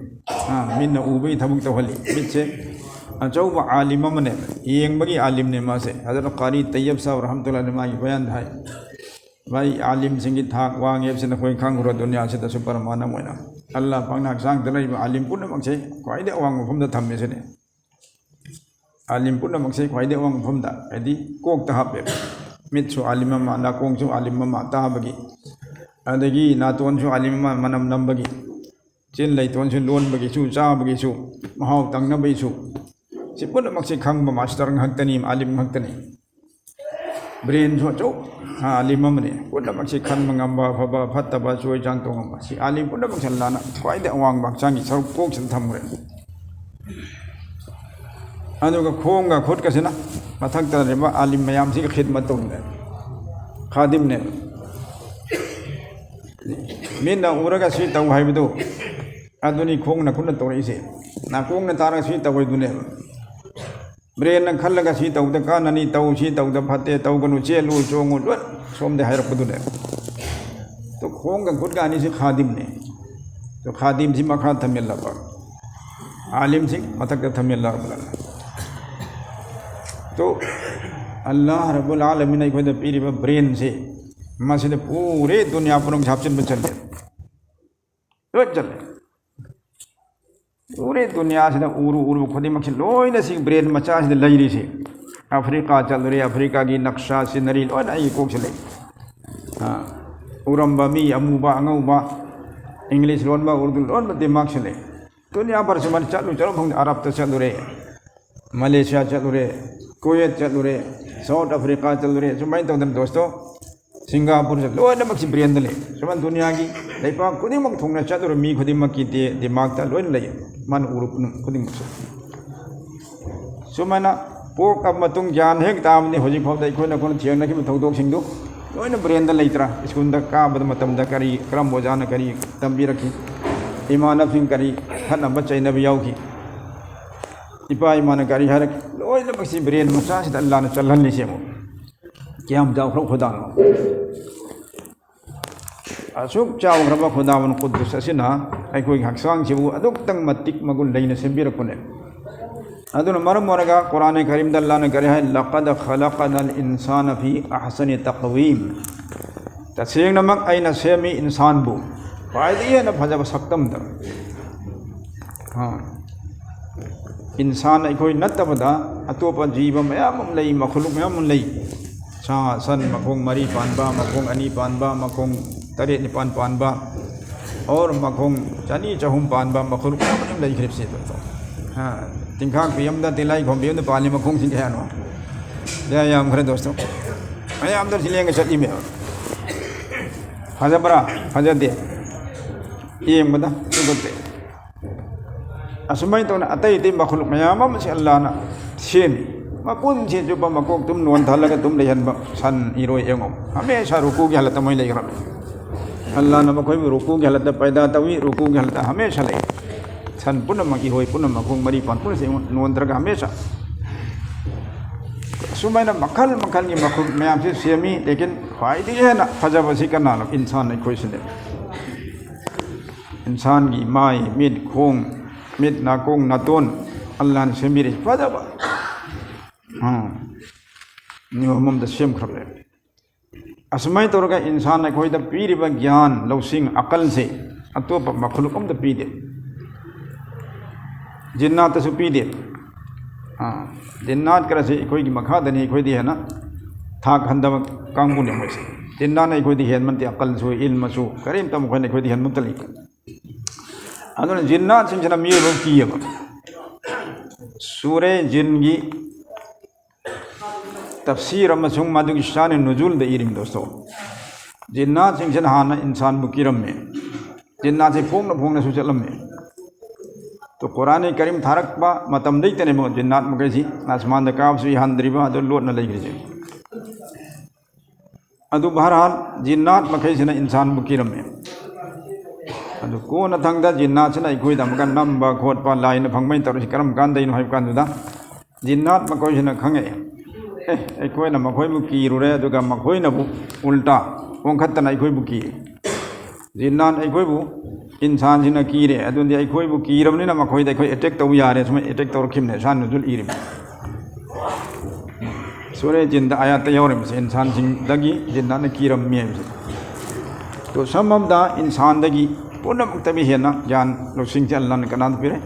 ꯑꯥ, ꯃꯤꯠꯅ ꯎꯕꯒꯤ ꯊꯕꯛ ꯇꯧꯍꯜꯂꯤ꯫ ꯃꯤꯠꯁꯦ ꯑꯆꯧꯕ ꯑꯥꯂꯤꯝ ꯑꯃꯅꯦ, ꯌꯦꯡꯕꯒꯤ ꯑꯥꯂꯤꯝꯅꯦ ꯃꯥꯁꯦ꯫ ꯍꯖꯔꯠ ꯀꯥꯔꯤ ꯇꯩꯌꯕ ꯁꯥꯍꯕ ꯔꯍꯃꯇꯨꯜꯂꯥꯍꯤ ꯑꯂꯩꯍꯤ ꯃꯥꯒꯤ ꯕꯌꯥꯟꯗ ꯍꯥꯏ, ꯚꯥꯏ, ꯑꯥꯂꯤꯝꯁꯤꯡꯒꯤ ꯊꯥꯛ ꯋꯥꯡꯉꯦ ꯍꯥꯏꯕꯁꯤ ꯅꯈꯣꯏ ꯈꯪꯈ꯭ꯔꯣ? ꯗꯨꯅꯤꯌꯥꯁꯤꯗꯁꯨ ꯄꯔꯃꯥꯅꯝ ꯑꯣꯏꯅ ꯑꯜꯂꯥꯍ ꯄꯥꯛꯅ ꯍꯛꯆꯥꯡꯗ ꯂꯩꯔꯤꯕ ꯑꯥꯂꯤꯝ ꯄꯨꯝꯅꯃꯛꯁꯦ ꯈ꯭ꯋꯥꯏꯗꯒꯤ ꯑꯋꯥꯡꯕ ꯃꯐꯝꯗ ꯊꯝꯃꯦ ꯁꯤꯅꯤ꯫ ꯑꯥꯂꯤꯝ ꯄꯨꯝꯅꯃꯛꯁꯦ ꯈ꯭ꯋꯥꯏꯗꯒꯤ ꯑꯋꯥꯡꯕ ꯃꯐꯝꯗ, ꯍꯥꯏꯗꯤ ꯀꯣꯛꯇ ꯍꯥꯞꯄꯦꯕ꯫ ꯃꯤꯠꯁꯨ ꯑꯥꯂꯤꯝ ꯑꯃ, ꯅꯥꯀꯣꯡꯁꯨ ꯑꯥꯂꯤꯝ ꯑꯃ ꯇꯥꯕꯒꯤ, ꯑꯗꯒꯤ ꯅꯥꯇꯣꯟꯁꯨ ꯑꯥꯂꯤꯝ ꯑꯃ ꯃꯅꯝ ꯅꯝꯕꯒꯤ, ꯆꯤꯟ ꯂꯩꯇꯣꯟꯁꯨ ꯂꯣꯟꯕꯒꯤꯁꯨ, ꯆꯥꯕꯒꯤꯁꯨ, ꯃꯍꯥꯎ ꯇꯪꯅꯕꯒꯤꯁꯨ, ꯁꯤ ꯄꯨꯝꯅꯃꯛꯁꯤ ꯈꯪꯕ ꯃꯥꯁꯇꯔ ꯉꯥꯛꯇꯅꯤ, ꯑꯥꯂꯤꯝ ꯉꯥꯛꯇꯅꯤ꯫ ꯕ꯭ꯔꯦꯟꯁꯨ ꯑꯆꯧ ꯑꯥꯂꯤꯝ ꯑꯃꯅꯤ꯫ ꯄꯨꯝꯅꯃꯛꯁꯤ ꯈꯟꯕ ꯉꯝꯕ, ꯑꯐꯕ ꯐꯠꯇꯕ ꯆꯣꯏ ꯆꯥꯡ ꯇꯧ ꯉꯝꯕ, ꯁꯤ ꯑꯥꯂꯤꯝ ꯄꯨꯝꯅꯃꯛꯁꯤ ꯑꯜꯂꯥꯅ ꯈ꯭ꯋꯥꯏꯗꯒꯤ ꯑꯋꯥꯡꯕ ꯍꯛꯆꯥꯡꯒꯤ ꯁꯔꯨꯛ ꯀꯣꯛꯁꯤꯗ ꯊꯝꯈ꯭ꯔꯦ꯫ ꯑꯗꯨꯒ ꯈꯣꯡꯒ ꯈꯨꯠꯀꯁꯤꯅ ꯃꯊꯛꯇ ꯂꯩꯔꯤꯕ ꯑꯥꯂꯤꯝ ꯃꯌꯥꯝꯁꯤꯒꯤ ꯈꯤꯗꯃꯠ ꯇꯧꯅꯦ, ꯈꯥꯗꯤꯝꯅꯦ꯫ ꯃꯤꯠꯅ ꯎꯔꯒ ꯁꯤ ꯇꯧ ꯍꯥꯏꯕꯗꯨ ꯑꯗꯨꯅꯤ ꯈꯣꯡꯅ ꯈꯨꯠꯅ ꯇꯧꯔꯛꯏꯁꯦ꯫ ꯅꯥꯀꯣꯡꯅ ꯇꯥꯔꯒ ꯁꯤ ꯇꯧꯔꯤꯗꯨꯅꯦꯕ꯫ ꯕ꯭ꯔꯦꯟꯅ ꯈꯜꯂꯒ ꯁꯤ ꯇꯧꯗ ꯀꯥꯟꯅꯅꯤ, ꯇꯧ, ꯁꯤ ꯇꯧꯗ ꯐꯠꯇꯦ, ꯇꯧꯒꯅꯨ, ꯆꯦꯜꯂꯨ, ꯆꯣꯡꯉꯨ, ꯂꯣꯏ ꯁꯣꯝꯗ ꯍꯥꯏꯔꯛꯄꯗꯨꯅꯦ꯫ ꯇꯣ ꯈꯣꯡꯒ ꯈꯨꯠꯀ ꯑꯅꯤꯁꯤ ꯈꯥꯗꯤꯝꯅꯦ꯫ ꯇꯣ ꯈꯥꯗꯤꯝꯁꯤ ꯃꯈꯥ ꯊꯝꯃꯤꯜꯂꯕ, ꯑꯥꯂꯤꯝꯁꯤ ꯃꯊꯛꯇ ꯊꯝꯃꯤꯜꯂꯕ꯫ ꯇꯣ ꯑꯜꯂꯥꯍ ꯔꯕꯨꯜ ꯑꯥꯂꯃꯤꯟꯅ ꯑꯩꯈꯣꯏꯗ ꯄꯤꯔꯤꯕ ꯕ꯭ꯔꯦꯟꯁꯤ, ꯃꯁꯤꯗ ꯄꯨꯔꯦ ꯗꯨꯅꯤꯌꯥ ꯄꯨꯝꯅꯃꯛ ꯍꯥꯞꯆꯤꯟꯕ ꯆꯜꯂꯦ꯫ ꯂꯣꯏ ꯆꯜꯂꯦ꯫ ꯎꯔꯦ, ꯗꯨꯅꯤꯌꯥꯁꯤꯗ ꯎꯔꯨ ꯎꯔꯨ ꯈꯨꯗꯤꯡꯃꯛꯁꯤ ꯂꯣꯏꯅ ꯁꯤ ꯕ꯭ꯔꯦꯟ ꯃꯆꯥꯁꯤꯗ ꯂꯩꯔꯤꯁꯤ꯫ ꯑꯐ꯭ꯔꯤꯀꯥ ꯆꯠꯂꯨꯔꯦ, ꯑꯐ꯭ꯔꯤꯀꯥꯒꯤ ꯅꯛꯁꯥ, ꯁꯤꯅꯔꯤ ꯂꯣꯏꯅ ꯑꯩꯒꯤ ꯀꯣꯛꯁꯤ ꯂꯩ꯫ ꯑꯥ, ꯎꯔꯝꯕ ꯃꯤ, ꯑꯃꯨꯕ, ꯑꯉꯧꯕ, ꯏꯪꯂꯤꯁ ꯂꯣꯟꯕ, ꯎꯔꯗꯨ ꯂꯣꯟꯕ ꯗꯤꯃꯥꯛꯁꯤ ꯂꯩ꯫ ꯗꯨꯅꯤꯌꯥ ꯚꯔꯁꯤ ꯃꯥꯅ ꯆꯠꯂꯨ ꯆꯠꯂꯨ ꯐꯪꯗꯦ꯫ ꯑꯔꯕꯇ ꯆꯠꯂꯨꯔꯦ, ꯃꯂꯦꯁꯤꯌꯥ ꯆꯠꯂꯨꯔꯦ, ꯀꯨꯋꯦꯠ ꯆꯠꯂꯨꯔꯦ, ꯁꯥꯎꯠ ꯑꯐ꯭ꯔꯤꯀꯥ ꯆꯠꯂꯨꯔꯦ꯫ ꯁꯨꯃꯥꯏꯅ ꯇꯧꯗꯅ ꯗꯣꯁꯇꯣ, ꯁꯤꯡꯒꯥꯄꯨꯔ ꯆꯠ-, ꯂꯣꯏꯅꯃꯛꯁꯤ ꯕ꯭ꯔꯦꯟꯗ ꯂꯩ꯫ ꯁꯨꯃꯥꯏꯅ ꯗꯨꯅꯤꯌꯥꯒꯤ ꯂꯩꯄꯥꯛ ꯈꯨꯗꯤꯡꯃꯛ ꯊꯨꯡꯅ ꯆꯠꯂꯨꯔ ꯃꯤ ꯈꯨꯗꯤꯡꯃꯛꯀꯤ ꯗꯤ-, ꯗꯤꯃꯥꯛꯇ ꯂꯣꯏꯅ ꯂꯩ꯫ ꯃꯥꯅ ꯎꯔꯨ ꯈꯨꯗꯤꯡꯃꯛꯁꯨ꯫ ꯁꯨꯃꯥꯏꯅ ꯄꯣꯛꯂꯕ ꯃꯇꯨꯡ ꯒ꯭ꯌꯥꯟ ꯍꯦꯛ ꯇꯥꯕꯅꯤ꯫ ꯍꯧꯖꯤꯛ ꯐꯥꯎꯗ ꯑꯩꯈꯣꯏꯅ, ꯑꯩꯈꯣꯏꯅ ꯊꯦꯡꯅꯈꯤꯕ ꯊꯧꯗꯣꯛꯁꯤꯡꯗꯨ ꯂꯣꯏꯅ ꯕ꯭ꯔꯦꯟꯗ ꯂꯩꯇ꯭ꯔꯥ? ꯁ꯭ꯀꯨꯜꯗ ꯀꯥꯕꯗ ꯃꯇꯝꯗ ꯀꯔꯤ, ꯀꯔꯝꯕ ꯑꯣꯖꯥꯅ ꯀꯔꯤ ꯇꯝꯕꯤꯔꯛꯈꯤ? ꯏꯃꯥꯟꯅꯕꯁꯤꯡ ꯀꯔꯤ ꯈꯠꯅꯕ ꯆꯩꯅꯕ ꯌꯥꯎꯈꯤ? ꯏꯄꯥ ꯏꯃꯥꯅ ꯀꯔꯤ ꯍꯥꯏꯔꯛꯈꯤ? ꯂꯣꯏꯅꯃꯛꯁꯤ ꯕ꯭ꯔꯦꯟ ꯃꯆꯥꯁꯤꯗ ꯑꯜꯂꯥꯅ ꯆꯜꯍꯜꯂꯤꯁꯦ ꯑꯃꯨꯛ꯫ ꯀꯌꯥꯝ ꯆꯥꯎꯈ꯭ꯔꯕ ꯈꯨꯗꯥꯡꯅꯣ? ꯑꯁꯨꯛ ꯆꯥꯎꯈ꯭ꯔꯕ ꯈꯨꯗꯥꯃꯟ ꯀꯨꯗꯨꯁ ꯑꯁꯤꯅ ꯑꯩꯈꯣꯏꯒꯤ ꯍꯛꯆꯥꯡꯁꯤꯕꯨ ꯑꯗꯨꯛꯇꯪ ꯃꯇꯤꯛ ꯃꯒꯨꯟ ꯂꯩꯅ ꯁꯦꯝꯕꯤꯔꯛꯄꯅꯦ꯫ ꯑꯗꯨꯅ ꯃꯔꯝ ꯑꯣꯏꯔꯒ ꯀꯨꯔꯥꯟ ꯀꯔꯤꯝꯗ ꯑꯜꯂꯥꯅ ꯀꯔꯤ ꯍꯥꯏ? "ꯂꯀꯗ ꯈꯂꯛꯅꯜ ꯏꯟꯁꯥꯅ ꯐꯤ ꯑꯍꯁꯅꯤ ꯇꯛꯋꯤꯝ"꯫ ꯇꯁꯦꯡꯅꯃꯛ ꯑꯩꯅ ꯁꯦꯝꯃꯤ ꯏꯟꯁꯥꯟꯕꯨ ꯈ꯭ꯋꯥꯏꯗꯒꯤ ꯍꯦꯟꯅ ꯐꯖꯕ ꯁꯛꯇꯝꯗ꯫ ꯑꯥ꯫ ꯏꯟꯁꯥꯟ ꯑꯩꯈꯣꯏ ꯅꯠꯇꯕꯗ ꯑꯇꯣꯞꯄ ꯖꯤꯕ ꯃꯌꯥꯝ ꯑꯃ ꯂꯩ, ꯃꯈꯂꯨꯛ ꯃꯌꯥꯝ ꯑꯃ ꯂꯩ꯫ ꯁꯥ, ꯁꯟ, ꯃꯈꯣꯡ ꯃꯔꯤ ꯄꯥꯟꯕ, ꯃꯈꯣꯡ ꯑꯅꯤ ꯄꯥꯟꯕ, ꯃꯈꯣꯡ ꯇꯔꯦꯠ ꯅꯤꯄꯥꯟ ꯄꯥꯟꯕ, ꯑꯣꯔ ꯃꯈꯣꯡ ꯆꯅꯤ ꯆꯍꯨꯝ ꯄꯥꯟꯕ ꯃꯈꯣꯡ ꯃꯌꯥꯝ ꯑꯃ ꯂꯩꯈ꯭ꯔꯤꯕꯁꯦ꯫ ꯍꯥ, ꯇꯤꯡꯈꯥꯛꯄꯤ ꯑꯃꯗ, ꯇꯤꯜꯍꯥꯏꯈꯣꯝꯕꯤ ꯑꯃꯗ ꯄꯥꯜꯂꯤ ꯃꯈꯣꯡꯁꯤꯡ ꯀꯌꯥꯅꯣ? ꯌꯥ-, ꯌꯥꯝꯈ꯭ꯔꯦ ꯗꯣꯁꯇꯣ꯫ ꯃꯌꯥꯝꯗ ꯁꯤ ꯂꯦꯡꯒ ꯆꯠꯂꯤꯃꯦꯕ꯫ ꯐꯖꯕ꯭ꯔꯥ? ꯐꯖꯗꯦ꯫ ꯌꯦꯡꯕꯗ ꯇꯨꯀꯠꯆꯩ꯫ ꯑꯁꯨꯃꯥꯏꯅ ꯇꯧꯅ ꯑꯇꯩ ꯑꯇꯩ ꯃꯈꯜ ꯃꯌꯥꯝ ꯑꯃꯁꯤ ꯑꯜꯂꯥꯅ ꯁꯦꯝꯃꯤ꯫ ꯃꯄꯨꯟꯁꯤ ꯆꯨꯞꯄ ꯃꯀꯣꯛ ꯇꯨꯝ ꯅꯣꯟꯊꯍꯜꯂꯒ ꯇꯨꯝ ꯂꯩꯍꯟꯕ ꯁꯟ, ꯏꯔꯣꯏ, ꯌꯦꯡꯉꯣ꯫ ꯍꯃꯦꯁꯥ ꯔꯨꯀꯨꯒꯤ ꯍꯥꯂꯠꯇ ꯃꯣꯏ ꯂꯩꯈ꯭ꯔꯕꯅꯤ꯫ ꯑꯜꯂꯥꯅ ꯃꯈꯣꯏꯕꯨ ꯔꯨꯀꯨꯒꯤ ꯍꯥꯂꯠꯇ ꯄꯩꯗꯥ ꯇꯧꯏ, ꯔꯨꯀꯨꯒꯤ ꯍꯥꯂꯠꯇ ꯍꯃꯦꯁꯥ ꯂꯩ꯫ ꯁꯟ ꯄꯨꯝꯅꯃꯛ, ꯏꯔꯣꯏ ꯄꯨꯝꯅꯃꯛ, ꯃꯈꯣꯡ ꯃꯔꯤ ꯄꯥꯟ ꯄꯨꯝꯅꯃꯛ ꯅꯣꯟꯊꯔꯒ ꯍꯃꯦꯁꯥ꯫ ꯑꯁꯨꯃꯥꯏꯅ ꯃꯈꯜ ꯃꯈꯜꯒꯤ ꯃꯈꯜ ꯃꯌꯥꯝꯁꯤ ꯁꯦꯝꯃꯤ, ꯂꯦꯀꯤꯟ ꯈ꯭ꯋꯥꯏꯗꯒꯤ ꯍꯦꯟꯅ ꯐꯖꯕꯁꯤ ꯀꯅꯥꯅꯣ? ꯏꯟꯁꯥꯟ ꯑꯩꯈꯣꯏꯁꯤꯅꯦ꯫ ꯏꯟꯁꯥꯟꯒꯤ ꯃꯥꯏ, ꯃꯤꯠ, ꯈꯣꯡ, ꯃꯤꯠ, ꯅꯥꯀꯣꯡ, ꯅꯥꯇꯣꯟ, ꯑꯜꯂꯥꯅ ꯁꯦꯝꯕꯤꯔꯤ ꯐꯖꯕ꯫ ꯎꯝ꯫ ꯅꯤꯌꯣꯝ ꯑꯃꯗ ꯁꯦꯝꯈ꯭ꯔꯕꯅꯦ꯫ ꯑꯁꯨꯃꯥꯏꯅ ꯇꯧꯔꯒ ꯏꯟꯁꯥꯟ ꯑꯩꯈꯣꯏꯗ ꯄꯤꯔꯤꯕ ꯒ꯭ꯌꯥꯟ, ꯂꯧꯁꯤꯡ, ꯑꯀꯜꯁꯦ ꯑꯇꯣꯞꯄ ꯃꯈꯂꯨꯛ ꯑꯝꯇ ꯄꯤꯗꯦ꯫ ꯖꯤꯟꯅꯥꯠꯇꯁꯨ ꯄꯤꯗꯦ꯫ ꯑꯥ, ꯖꯤꯟꯅꯥꯠ ꯈꯔꯁꯤ ꯑꯩꯈꯣꯏꯒꯤ ꯃꯈꯥꯗꯅꯤ, ꯑꯩꯈꯣꯏꯗꯤ ꯍꯦꯟꯅ ꯊꯥꯛ ꯍꯟꯊꯕ ꯀꯥꯡꯕꯨꯅꯦ ꯃꯣꯏꯁꯦ꯫ ꯖꯤꯟꯅꯥꯠꯅ ꯑꯩꯈꯣꯏꯗꯤ ꯍꯦꯟꯕ ꯅꯠꯇꯦ, ꯑꯀꯜꯁꯨ, ꯏꯜꯃꯁꯨ, ꯀꯔꯤꯝꯇ ꯃꯈꯣꯏꯅ ꯑꯩꯈꯣꯏꯗꯤ ꯍꯦꯟꯕ ꯑꯝꯇ ꯂꯩꯇꯦ꯫ ꯑꯗꯨꯅ ꯖꯤꯟꯅꯥꯠꯁꯤꯡꯁꯤꯅ ꯃꯤꯑꯣꯏꯕ ꯑꯃ ꯀꯤꯌꯦꯕ꯫ ꯁꯨꯔꯦ ꯖꯤꯟꯒꯤ ꯇꯐꯁꯤꯔ ꯑꯃꯁꯨꯡ ꯃꯗꯨꯒꯤ ꯁꯥꯅꯤ ꯅꯨꯖꯨꯜꯗ ꯏꯔꯤꯝ ꯗꯣꯁꯇꯣ꯫ ꯖꯤꯟꯅꯥꯠꯁꯤꯡꯁꯤꯅ ꯍꯥꯟꯅ ꯏꯟꯁꯥꯟꯕꯨ ꯀꯤꯔꯝꯃꯤ꯫ ꯖꯤꯟꯅꯥꯠꯁꯤ ꯐꯣꯡꯅ ꯐꯣꯡꯅꯁꯨ ꯆꯠꯂꯝꯃꯤ꯫ ꯇꯣ ꯀꯨꯔꯥꯟ ꯀꯔꯤꯝ ꯊꯥꯔꯛꯄ ꯃꯇꯝꯗꯩꯇꯅꯦꯕ ꯖꯤꯟꯅꯥꯠ ꯃꯈꯩꯁꯤ ꯑꯁꯃꯥꯟꯗ ꯀꯥꯕꯁꯨ ꯌꯥꯍꯟꯗ꯭ꯔꯤꯕ, ꯑꯗꯨ ꯂꯣꯠꯅ ꯂꯩꯈ꯭ꯔꯤꯁꯦ꯫ ꯑꯗꯨ ꯕꯍꯔꯍꯥꯜ, ꯖꯤꯟꯅꯥꯠ ꯃꯈꯩꯁꯤꯅ ꯏꯟꯁꯥꯟꯕꯨ ꯀꯤꯔꯝꯃꯤ꯫ ꯑꯗꯨ ꯀꯣꯟꯅ ꯊꯪꯗ ꯖꯤꯟꯅꯥꯠꯁꯤꯅ ꯑꯩꯈꯣꯏꯗ ꯑꯃꯨꯛꯀ ꯅꯝꯕ ꯈꯣꯠꯄ, ꯂꯥꯏꯅ ꯐꯪꯕꯩ ꯇꯧꯔꯤꯁꯤ ꯀꯔꯝ ꯀꯥꯟꯗꯩꯅꯣ ꯍꯥꯏꯕ ꯀꯥꯟꯗꯨꯗ, ꯖꯤꯟꯅꯥꯠ ꯃꯈꯣꯏꯁꯤꯅ ꯈꯪꯉꯛꯑꯦ꯫ ꯑꯦ, ꯑꯩꯈꯣꯏꯅ ꯃꯈꯣꯏꯕꯨ ꯀꯤꯔꯨꯔꯦ, ꯑꯗꯨꯒ ꯃꯈꯣꯏꯅꯕꯨ ꯎꯜꯇꯥ ꯑꯣꯟꯈꯠꯇꯅ ꯑꯩꯈꯣꯏꯕꯨ ꯀꯤꯔꯦ꯫ ꯖꯤꯟꯅꯥꯠ ꯑꯩꯈꯣꯏꯕꯨ ꯏꯟꯁꯥꯟꯁꯤꯅ ꯀꯤꯔꯦ, ꯑꯗꯨꯗꯤ ꯑꯩꯈꯣꯏꯕꯨ ꯀꯤꯔꯕꯅꯤꯅ ꯃꯈꯣꯏꯗ ꯑꯩꯈꯣꯏ ꯑꯦꯇꯦꯛ ꯇꯧꯕ ꯌꯥꯔꯦ, ꯁꯨꯃꯥꯏꯅ ꯑꯦꯇꯦꯛ ꯇꯧꯔꯛꯈꯤꯕꯅꯦ, ꯁꯥꯟ ꯅꯨꯖꯨꯜ ꯏꯔꯤꯕ꯫ ꯁꯨꯔꯦ ꯖꯤꯟꯗ ꯑꯥꯌꯥꯠꯇ ꯌꯥꯎꯔꯤꯕꯁꯦ, ꯏꯟꯁꯥꯟꯁꯤꯡꯗꯒꯤ ꯖꯤꯟꯅꯥꯠꯅ ꯀꯤꯔꯝꯃꯤ ꯍꯥꯏꯕꯁꯦ꯫ ꯇꯣ ꯁꯝ ꯑꯃꯗ ꯏꯟꯁꯥꯟꯗꯒꯤ ꯄꯨꯝꯅꯃꯛꯇꯒꯤ ꯍꯦꯟꯅ ꯒ꯭ꯌꯥꯟ ꯂꯧꯁꯤꯡꯁꯦ ꯑꯜꯂꯥꯍꯅ ꯀꯅꯥꯗ ꯄꯤꯔꯦ?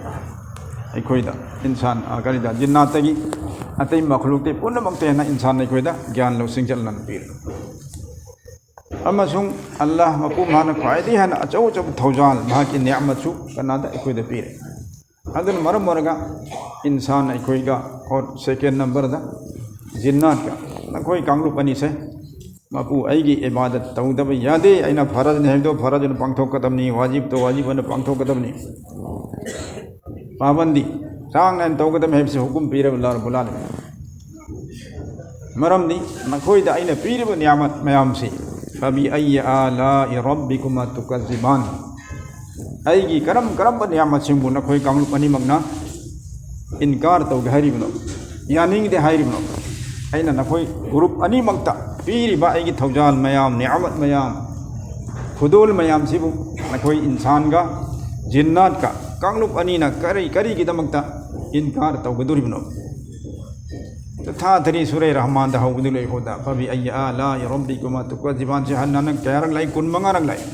ꯑꯩꯈꯣꯏꯗ꯫ ꯏꯟꯁꯥꯟ, ꯑ, ꯀꯔꯤꯗ, ꯖꯤꯟꯅꯥꯠꯇꯒꯤ, ꯑꯇꯩ ꯃꯈꯂꯨꯛꯇꯒꯤ ꯄꯨꯝꯅꯃꯛꯇ ꯍꯦꯟꯅ ꯏꯟꯁꯥꯟ ꯑꯩꯈꯣꯏꯗ ꯒ꯭ꯌꯥꯟ ꯂꯧꯁꯤꯡꯁꯦ ꯑꯜꯂꯥꯍꯅ ꯄꯤꯔꯦ꯫ ꯑꯃꯁꯨꯡ ꯑꯜꯂꯥꯍ ꯃꯄꯨ ꯃꯍꯥꯛꯅ ꯈ꯭ꯋꯥꯏꯗꯒꯤ ꯍꯦꯟꯅ ꯑꯆꯧ ꯑꯆꯧꯕ ꯊꯧꯖꯥꯜ, ꯃꯍꯥꯛꯀꯤ ꯅꯤꯌꯥꯃꯠꯁꯨ ꯀꯅꯥꯗ? ꯑꯩꯈꯣꯏꯗ ꯄꯤꯔꯦ꯫ ꯑꯗꯨꯅ ꯃꯔꯝ ꯑꯣꯏꯔꯒ ꯏꯟꯁꯥꯟ ꯑꯩꯈꯣꯏꯒ, ꯑꯣꯔ ꯁꯦꯀꯦꯟ ꯅꯝꯕꯔꯗ ꯖꯤꯟꯅꯥꯠꯀ, ꯅꯈꯣꯏ ꯀꯥꯡꯂꯨꯞ ꯑꯅꯤꯁꯦ ꯃꯄꯨ ꯑꯩꯒꯤ ꯏꯕꯥꯗꯠ ꯇꯧꯗꯕ ꯌꯥꯗꯦ, ꯑꯩꯅ ꯐꯔꯖꯅꯤ ꯍꯥꯏꯕꯗꯣ ꯐꯔꯖꯅ ꯄꯥꯡꯊꯣꯛꯀꯗꯕꯅꯤ, ꯋꯥꯖꯤꯕꯇꯣ ꯋꯥꯖꯤꯕ ꯑꯣꯏꯅ ꯄꯥꯡꯊꯣꯛꯀꯗꯕꯅꯤ, ꯄꯥꯕꯟꯗꯤ ꯆꯥꯡ ꯅꯥꯏꯅ ꯇꯧꯒꯗꯕꯅꯤ ꯍꯥꯏꯕꯁꯤ ꯍꯨꯀꯨꯝ ꯄꯤꯔꯕ ꯑꯜꯂꯥꯍ ꯔꯕꯨꯜ ꯑꯥꯂꯃꯤꯟ꯫ ꯃꯔꯝꯗꯤ ꯅꯈꯣꯏꯗ ꯑꯩꯅ ꯄꯤꯔꯤꯕ ꯅꯤꯌꯥꯃꯠ ꯃꯌꯥꯝꯁꯤ, فبأي آلاء ربكما تكذبان, ꯑꯩꯒꯤ ꯀꯔꯝ ꯀꯔꯝꯕ ꯅꯤꯌꯥꯃꯠꯁꯤꯡꯕꯨ ꯅꯈꯣꯏ ꯀꯥꯡꯂꯨꯞ ꯑꯅꯤꯃꯛꯅ ꯏꯟꯀꯥꯔ ꯇꯧꯒꯦ ꯍꯥꯏꯔꯤꯕꯅꯣ, ꯌꯥꯅꯤꯡꯗꯦ ꯍꯥꯏꯔꯤꯕꯅꯣ? ꯑꯩꯅ ꯅꯈꯣꯏ ꯒ꯭ꯔꯨꯞ ꯑꯅꯤꯃꯛꯇ ꯄꯤꯔꯤꯕ ꯑꯩꯒꯤ ꯊꯧꯖꯥꯜ ꯃꯌꯥꯝ, ꯅꯤꯌꯥꯃꯠ ꯃꯌꯥꯝ, ꯈꯨꯗꯣꯜ ꯃꯌꯥꯝꯁꯤꯕꯨ ꯅꯈꯣꯏ ꯏꯟꯁꯥꯟꯒ ꯖꯤꯟꯅꯥꯠꯀ ꯀꯥꯡꯂꯨꯞ ꯑꯅꯤꯅ ꯀꯔꯤ, ꯀꯔꯤꯒꯤꯗꯃꯛꯇ ꯏꯟꯀꯥꯔ ꯇꯧꯒꯗꯣꯔꯤꯕꯅꯣ? ꯊꯥꯊꯔꯤ ꯁꯨꯔꯦ ꯔꯍꯃꯥꯟꯗ ꯍꯧꯕꯗꯨ ꯂꯩ ꯍꯣꯗ, فبأي آلاء ربكما تكذبان ꯁꯤ ꯍꯟꯅ ꯅꯪ ꯀꯌꯥꯔꯛ ꯂꯥꯛꯏ? ꯀꯨꯟ ꯃꯉꯥꯔꯛ ꯂꯥꯛꯏ꯫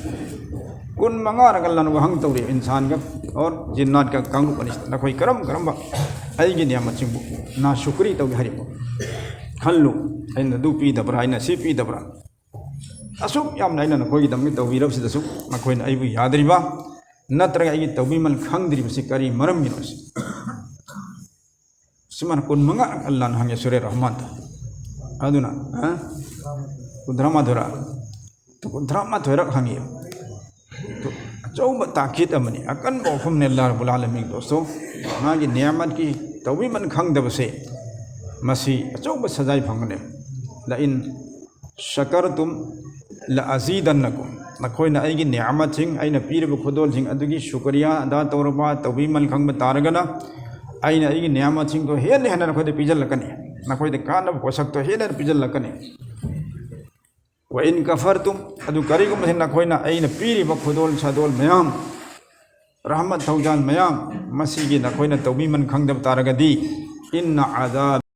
ꯀꯨꯟ ꯃꯉꯥꯔꯛ ꯑꯜꯂꯥꯍꯅ ꯋꯥꯍꯪ ꯇꯧꯔꯤ, ꯏꯟꯁꯥꯟꯒ ꯑꯣꯔ ꯖꯤꯟꯅꯥꯠꯀ ꯀꯥꯡꯂꯨꯞ ꯑꯅꯤꯁꯤꯗ ꯅꯈꯣꯏ ꯀꯔꯝ ꯀꯔꯝꯕ ꯑꯩꯒꯤ ꯅꯤꯌꯥꯃꯠꯁꯤꯡꯕꯨ ꯅꯥꯁꯨꯀ꯭ꯔꯤ ꯇꯧꯒꯦ ꯍꯥꯏꯔꯤꯕꯅꯣ? ꯈꯜꯂꯨ, ꯑꯩꯅ ꯑꯗꯨ ꯄꯤꯗꯕ꯭ꯔꯥ, ꯑꯩꯅ ꯁꯤ ꯄꯤꯗꯕ꯭ꯔꯥ? ꯑꯁꯨꯛ ꯌꯥꯝꯅ ꯑꯩꯅ ꯅꯈꯣꯏꯒꯤꯗꯃꯛꯇ ꯇꯧꯕꯤꯔꯕꯁꯤꯗꯁꯨ ꯅꯈꯣꯏꯅ ꯑꯩꯕꯨ ꯌꯥꯗ꯭ꯔꯤꯕ, ꯅꯠꯇ꯭ꯔꯒ ꯑꯩꯒꯤ ꯇꯧꯕꯤꯃꯜ ꯈꯪꯗ꯭ꯔꯤꯕꯁꯤ ꯀꯔꯤ ꯃꯔꯝꯒꯤꯅꯣ? ꯁꯤ ꯁꯨꯃꯥꯏꯅ ꯀꯨꯟ ꯃꯉꯥ ꯑꯜꯂꯥꯍꯅ ꯍꯪꯉꯦ ꯁꯨꯔꯦ ꯔꯍꯃꯥꯟꯗ꯫ ꯑꯗꯨꯅ, ꯑ? ꯀꯨꯟꯊ꯭ꯔꯥ ꯃꯥꯊꯣꯏꯔꯛ? ꯀꯨꯟꯊ꯭ꯔꯥ ꯃꯥꯊꯣꯏꯔꯛ ꯍꯪꯉꯤ꯫ ꯑꯆꯧꯕ ꯇꯥꯀꯤꯠ ꯑꯃꯅꯤ, ꯑꯀꯟꯕ ꯋꯥꯐꯝꯅꯤ ꯑꯜꯂꯥꯍ ꯔꯕꯨꯜ ꯑꯥꯂꯃꯤꯟ, ꯗꯣꯁꯇꯣ꯫ ꯃꯥꯒꯤ ꯅꯤꯌꯥꯃꯠꯀꯤ ꯇꯧꯕꯤꯃꯜ ꯈꯪꯗꯕꯁꯦ, ꯃꯁꯤ ꯑꯆꯧꯕ ꯁꯖꯥꯏ ꯐꯪꯒꯅꯤ꯫ لئن شكرتم لأزيدنكم, ꯅꯈꯣꯏꯅ ꯑꯩꯒꯤ ꯅꯤꯌꯥꯃꯠꯁꯤꯡ, ꯑꯩꯅ ꯄꯤꯔꯤꯕ ꯈꯨꯗꯣꯜꯁꯤꯡ ꯑꯗꯨꯒꯤ ꯁꯨꯀ꯭ꯔꯤꯌꯥ ꯑꯗꯥ ꯇꯧꯔꯕ, ꯇꯧꯕꯤꯃꯜ ꯈꯪꯕ ꯇꯥꯔꯒꯅ, ꯑꯩꯅ ꯑꯩꯒꯤ ꯅꯤꯌꯥꯃꯠꯁꯤꯡꯗꯣ ꯍꯦꯟꯅ ꯍꯦꯟꯅ ꯅꯈꯣꯏꯗ ꯄꯤꯖꯜꯂꯛꯀꯅꯤ, ꯅꯈꯣꯏꯗ ꯀꯥꯟꯅꯕ ꯄꯣꯠꯁꯛꯇꯣ ꯍꯦꯟꯅ ꯍꯦꯟꯅ ꯄꯤꯖꯜꯂꯛꯀꯅꯤ꯫ وإن كفرتم, ꯑꯗꯨ ꯀꯔꯤꯒꯨꯝꯕ ꯅꯈꯣꯏꯅ ꯑꯩꯅ ꯄꯤꯔꯤꯕ ꯈꯨꯗꯣꯜ ꯁꯥꯗꯣꯜ ꯃꯌꯥꯝ, ꯔꯍꯃꯠ ꯊꯧꯖꯥꯜ ꯃꯌꯥꯝ, ꯃꯁꯤꯒꯤ ꯅꯈꯣꯏꯅ ꯇꯧꯕꯤꯃꯜ ꯈꯪꯗꯕ ꯇꯥꯔꯒꯗꯤ, إن عذابي